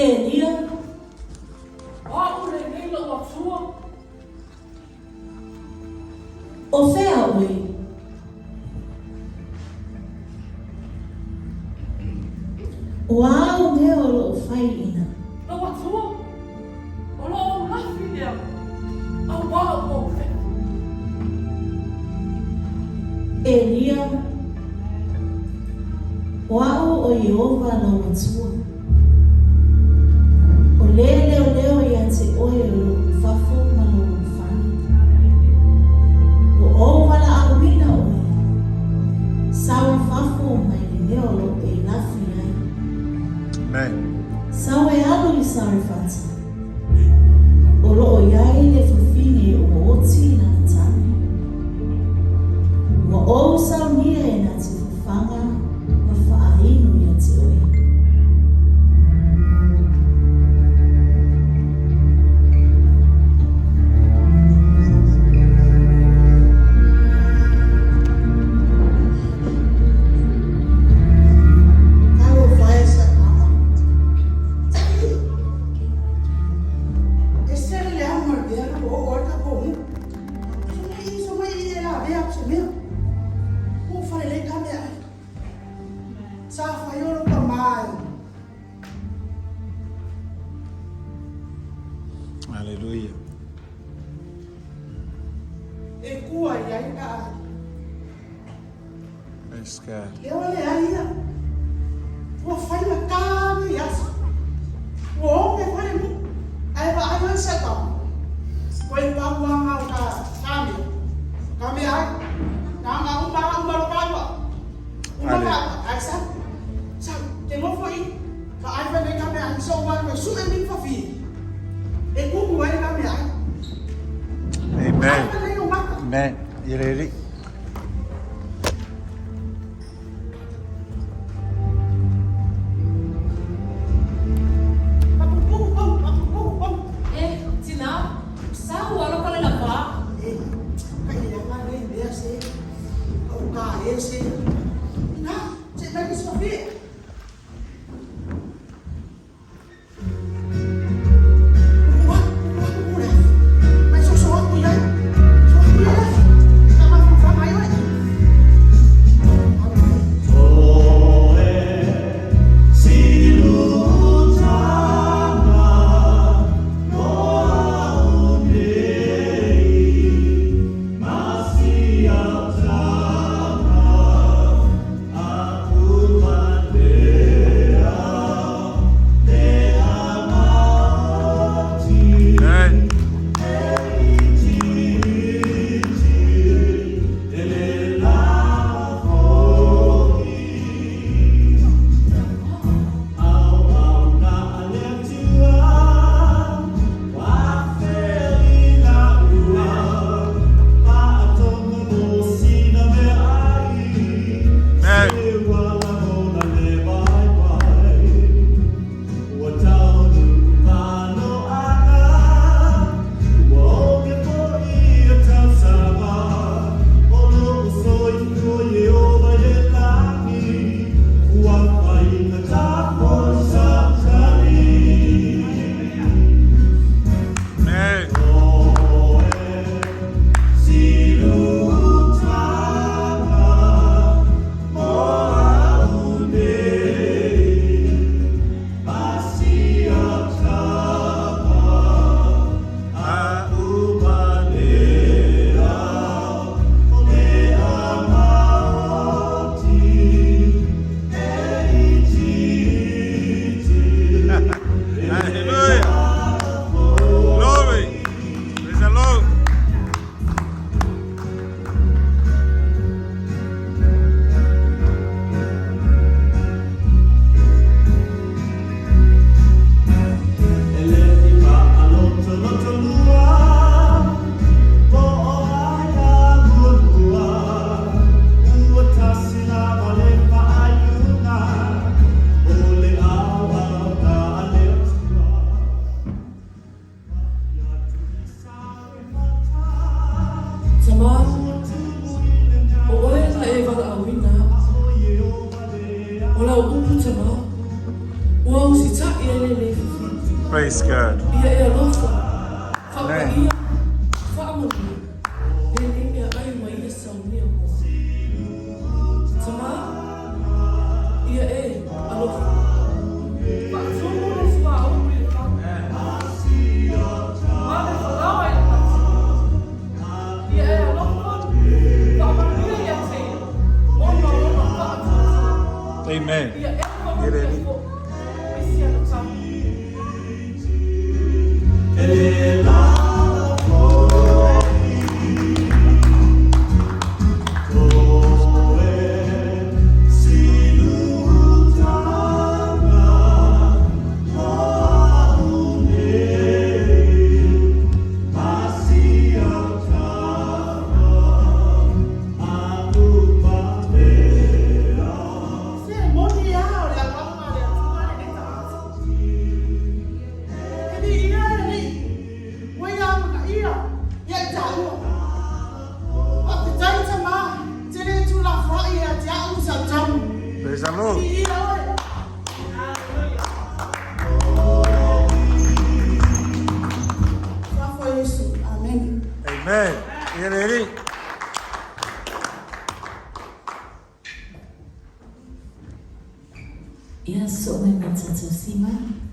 Elia. O a'u lenei lou Atua. O fea oe? O a au mea o lo o fai i ina? Lou Atua, o lo ou lafi lea, auā ua ou fefu. Elia, O a'u o Ieova lou Atua, o lē leoleo iā te oe o lo'u fafo ma lou ufale. Ua ou valaauina oe, sau i fafo mai le mea o lo o e lafi ai. Amen. Sau e alu i Sarefata, o lo o i ai le fafine ua oti i lana tane. Ua ou saunia e na te fafaga ma faainu ia te oe. Talofa e Satana. E sere le au ma le mea o o le tatou nuu. Soma i, soma i e lavea atu se mea. Ua fale lei ka mea ai. Sa fai o lo ka mai. Hallelujah. E kua i ai ka ai. Praise God. E o le ai ia. Ua fai ma tā nei aso. Ua oge foi le nuu. Ae vaai oe si au tama. Koe i pau anga o ka ka mea. Ka mea ai. Nā ngā uma a uma lo kāua. Uma Ale. ka ai sa. Sa te nofo i. Vaai fai nei ka mea ai. So wa koe su e min whawhi. E kuku ai ka mea ai. Amen. Vaai fai nei o maka. Amen. Ireri. E, tinā, sa ua alofa le lava. E, ka i anga nei mea se, o ka e se. Nā, se mai ke sofia. Amen. Amen. Amen. Hallelujah. Glory. Praise the Lord. Tama, o oe na e valaauina. O lau upu tama, Ua usitaʻi ai lenei fifi. Praise God. Ia e alofa, faapaia, faamanuia lenei meaai ma ia saunia moa. Tamā, ia e alofa, faatumu le suauu i le fau, ma le falaoa i le pati. Ia e alofa, faamanuia ia te ia, ona o lona faatuatua. Amen. Ia e faamanuia foi i si ana tama. Se moni lava o le auauna a le Atua lenei tagata. E viia e le Alii, ua ia amanaia ia i taua. Faafetai Tamā, e te le tuulafoai ia te a'u sa ou tama. Praise the Lord. Viia oe. Fafo Iesu. Amene. Amen. Ia le Alii. Ia soo mai ma tatou si mai.